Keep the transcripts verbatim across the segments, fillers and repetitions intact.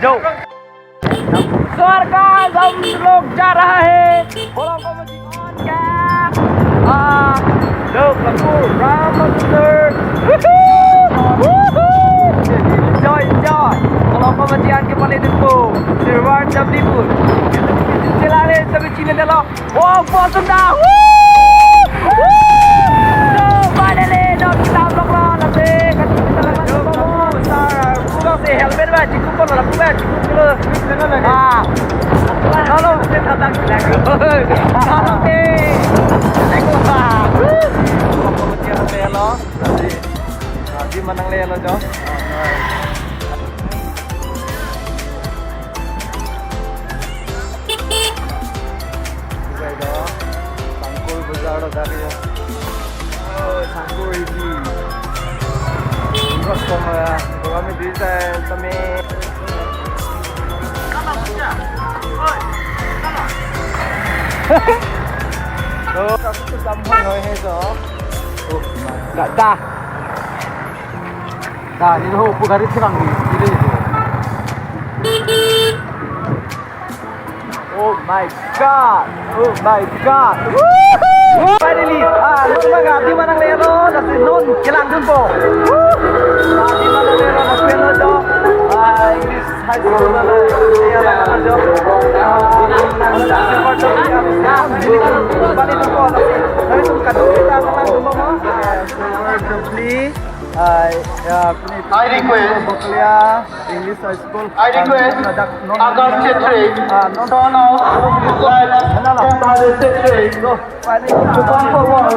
Jo. स्वर्ग हम लोग जा रहा है। बोलो, बोलो जी, कौन क्या? हाँ, लोग लखू, राम मंदिर। Woohoo! Woohoo! Enjoy, enjoy. Kalau kau mati an kepala itu, Sirwan Jamlipur. Chila le, tapi China dah lo. Oh, Fortuner. Woo! Woo! So, finally, dot kita vlog lo, lasi, kan kita lakukan. Sir, kurang si helmet ba, cukup pon, laku ba, cukup dulu. Ah. Halo. Halo, eh. Tengok, ah. Woo! Lasi, ah, di mana le lo, Jo? Dubai do, Sangkur Bazar do dari ya. Oh, Sangkur ini. Terus sama ya, kalau kami bisa sama. Oh, kasus tu gampang, hai, hai, so. Oh, dah, dah. Dah, ini ho, pu gari terang ni. Ini, ini. Oh my God! Oh my God! Woohoo! Finally, ah, non ma ga di manang le lo, lasi non kelang dunpo. Woo! Ah, di manang le lo, lasi lo jo. Ah, English High School na, ya, na, na, jo. Ah, silver jubilee, ah, balik dunpo, lasi. Nanglitum kadokave ta kelang dunpo ma. Ah, silver jubilee. Ah, ya, I request Boklia English High School. I request Akash Chhetri, son of Late Kamadev Chhetri, to come forward.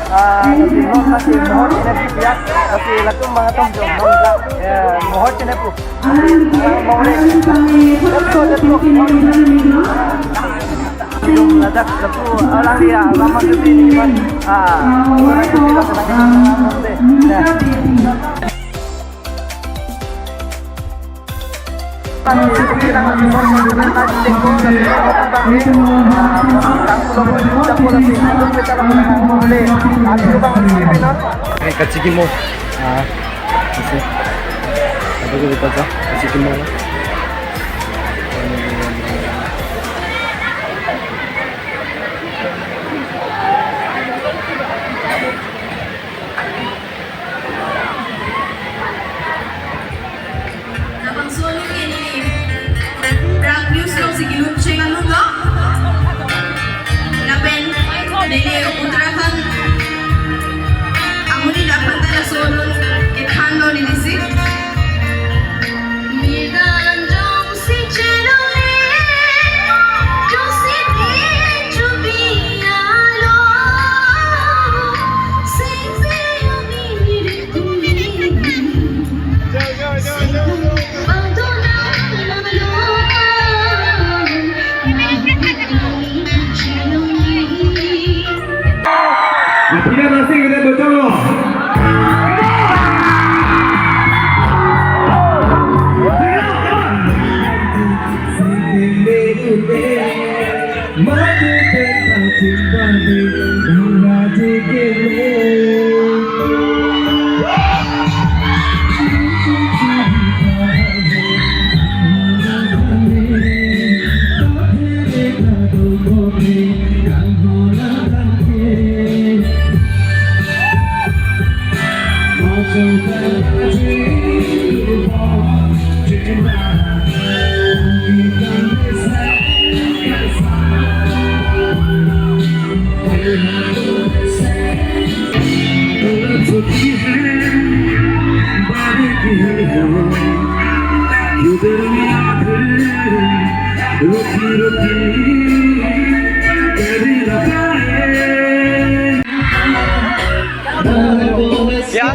Ah, lasi non lasi mohor chine pu ya. Lasi latum bang atum jo, non la, eh, mohor chine pu. Let's go, let's go. Ladak lapu alang dia, lama cuti ni, Iman. Ah, orang cuti lah, senang, senang, senang, senang. Ya. Kachikimo. Ah, isi. Apa kita baca? Kachikimo. Labangso along ke neli Prag News alongsi kelut cheng along lo. Lapen neli Uttarakhand amonit aphan ta laso along kethan lo nelisi. Apina nasi kita bocor lo. Ya.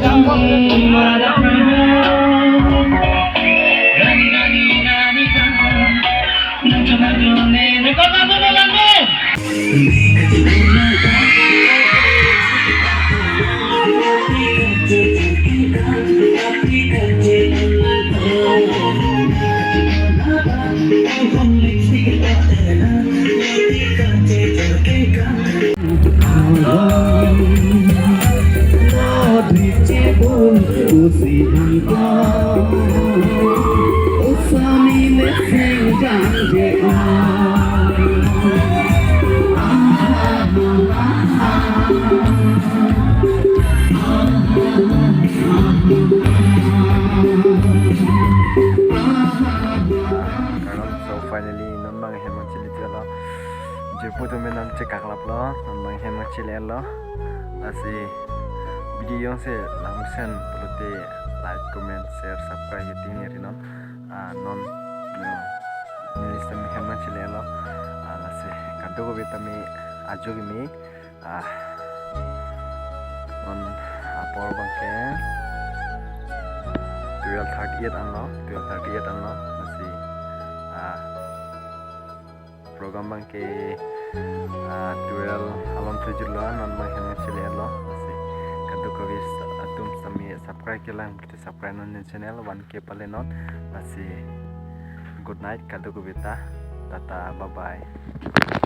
chele lo. Lasi video jongsi langmesen pulote like, comment, share, subscribe kiti ningri non. Ah, non, no, neli sitame hem nangchele lo. Ah, lasi kadokave tame ajo kimi. Ah, non apor abangke twelve thirty-eight anlo, twelve thirty-eight anlo. Lasi, ah, program abangke, ah, twelve alom thujutlo, non abang hem nangchele lo. Lasi kadokave atum sitame subscribe kelang, subscribe non neli channel one K pale non. Lasi good night kadokaveta. Tata, bye bye.